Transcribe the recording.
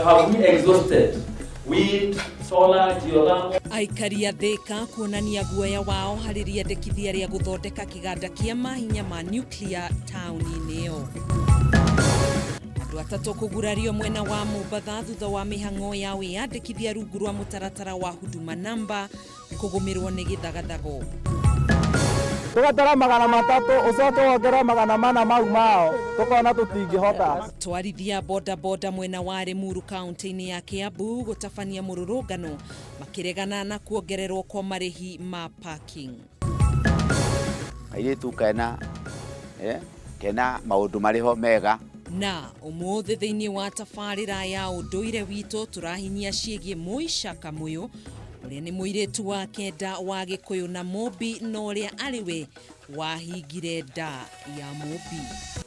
Have we exhausted wind, solar, geothermal? Aikari a Thika kuonania guoya wao harĩ rĩendekithia rĩa gũthondeka kĩganda kĩa mahinya ma nuclear taũni-inĩ ĩyo. Andũ atatũ kũgurario mwena wa Mombatha thutha wa mĩhang'o ya wĩyandĩkithia rungu rwa mũtaratara wa Huduma Namba kũgũmĩrwo nĩ gĩthagathago. Tũgatara 300 ũcoke wongerere 400 mau mao tũkona tũtingĩhota. Twarithia bodaboda mwena wa Limuru kaunti-inĩ ya Kiambu gũtabania mũrũrũngano makĩregana na kuongererwo kwa marĩhi ma parking. Kairĩtu kena kena maũndũ marĩ ho mega. Na ũmũthĩ thĩinĩ wa tabarĩra ya ũndũire witũ tũrahinyia ciĩgiĩ Mũica Kamũyũ ũrĩa nĩ mũirĩtu wa kenda wa Gĩkũyũ na Mũmbi na ũrĩa arĩ we wahingire nda ya Mũmbi.